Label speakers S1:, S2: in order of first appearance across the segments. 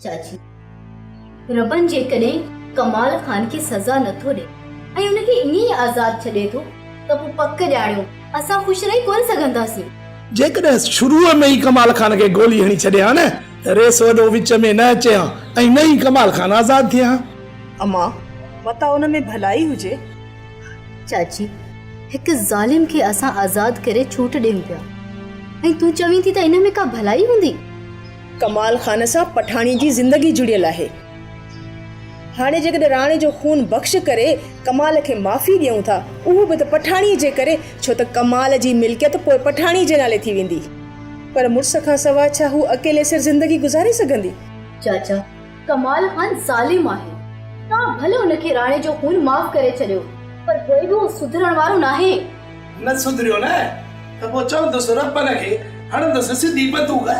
S1: چاچي، ربن جيڪڏهن ڪمال خان کي سزا نٿو ڏئي ۽ ان کي ائين ئي آزاد ڇڏي ٿو ته پوء پڪ ڄاڻيو اسان خوش رهي ڪونه سگهنداسين.
S2: جيڪڏهن شروع ۾ ئي ڪمال خان کي گولي هڻي ڇڏي ها نه ته ريس وڏو وچ ۾ نه اچي ها ۽ نه ئي ڪمال خان آزاد ٿئي ها.
S3: امان، متان ان ۾ ڀلائي هجي.
S1: چاچي، هڪ ظالم کي اسان آزاد ڪري ڇوٽ ڏيون پيا ۽ تون چوين ٿي ته ان ۾ ڪا ڀلائي هوندي؟
S3: ڪمال خان سان پٺاڻي جي زندگي جڙيل آهي. هاڻي جيڪڏهن راڻي جو خون بخش ڪري ڪمال کي معافي ڏيون ٿا، اهو به ته پٺاڻي جي ڪري، ڇو ته ڪمال جي ملڪيت پوء پٺاڻي جي نالي ٿي ويندي. پر مڙس کان سواء ڇا هوء اڪيلي سر زندگي گذاري سگهندي؟
S1: چاچا، ڪمال خان ظالم آهي. توهان ڀلي ان کي راڻي جو خون معاف ڪري ڇڏيو، پر پوء به هو سڌرڻ وارو ناهي.
S2: نه سڌريو نه ته پوء چوندس ربن کي هڻندس سڌي بندوق.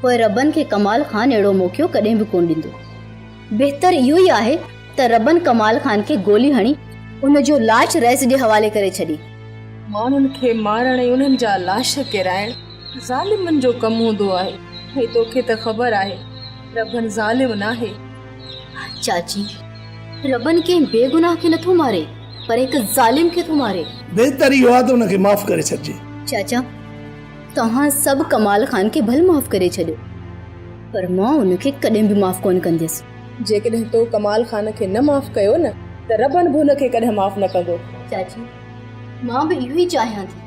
S1: پوء ربن کي ڪمال خان اهڙو موقعو ڪڏهن به ڪونه ڏيندو. بهتر اهو ئي آهي ته ربن ڪمال خان کي گولي هڻي ان جو لاش رئيس جي حوالي ڪري ڇڏي.
S3: ماڻهن کي مارڻ ۽ انهن جا لاش ڪيرائڻ ظالمن جو ڪم هوندو آهي ۽ توکي ته خبر آهي ربن ظالم ناهي.
S1: چاچي، ربن ڪنهن بيگناهه کي نٿو ماري پر هڪ ظالم کي ٿو ماري.
S2: بهتر اهو آهي ته ان کي معاف ڪري ڇڏجي.
S1: چاچا، توهان سڀ ڪمال خان کي ڀل معاف ڪري ڇڏيو پر مان ان کي ڪڏهن به معاف ڪونه ڪنديس.
S3: جيڪڏهن تو ڪمال خان کي نه معاف ڪيو نه ته ربن به ان کي ڪڏهن معاف نه ڪندو.
S1: چاچي، مان به اهو ئي چاهيان ٿي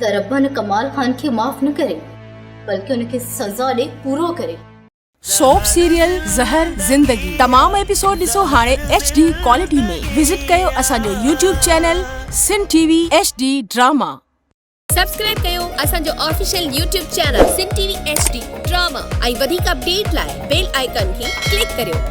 S1: ته ربن ڪمال خان کي معاف نه ڪري بلڪه ان کي سزا ڏئي پورو ڪري.
S4: سوپ سيريل زهر زندگي تمام ايپيسوڊ ڏسو هاڻي ايڇ ڊي ڪوالٽي ۾ وزٽ ڪيو اسان جو YouTube channel Sindh T V H D drama.
S5: Subscribe ڪيو اسان جو official YouTube channel Sindh T V H D drama ۽ وڌيڪ اپڊيٽ لاء بيل آئيڪان کي ڪلڪ ڪريو.